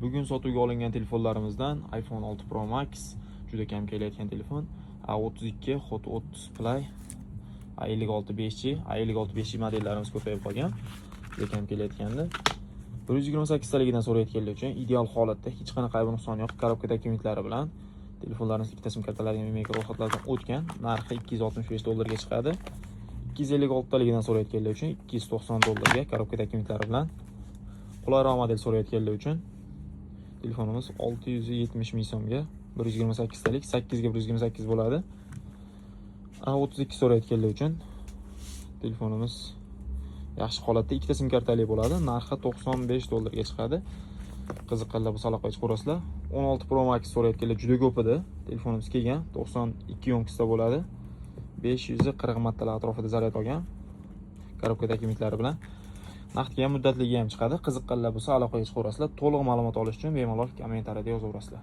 Bugun sotuvga olingan telefonlarimizdan iPhone 6 Pro Max, juda kam kelayotgan telefon, A32, Hot 30 Play, A56 5G, A56 5G modellarimiz ko'payib qolgan. Juda kam kelayotgandi. 128 taligidan so'rayotganlar uchun ideal holatda, hech qanaqa ayb nuqsoni yo'q, коробка dokumentlari bilan telefonlarimiz ikkita sim kartalari ham ro'yxatlardan o'tgan. Narxi 265 dollarga chiqadi. 256 taligidan so'rayotganlar uchun 290 dollarga, коробка dokumentlari bilan. Qulayroq model so'rayotganlar uchun telefonimiz 670 ming so'mga, 128 talik, 8 ga 128 bo'ladi. A32 so'rayotganlar uchun telefonimiz yaxshi holatda, ikkita sim kartali bo'ladi. Narxi 95 dollarga chiqadi. Qiziqqanlar bo'lsa, aloqaga chiqaverasizlar. 16 Pro Max so'rayotganlar juda ko'p edi. Telefonimiz kelgan, 92 ёмкость da bo'ladi. 540 martalar atrofida zaryad olgan. Коробка dokumentlari bilan. Naqdga ham, muddatliga ham chiqadi. Qiziqqanlar bo'lsa, aloqaga chiqaverasizlar. To'liq ma'lumot olish uchun bemalol kommentariyada yozaverasizlar.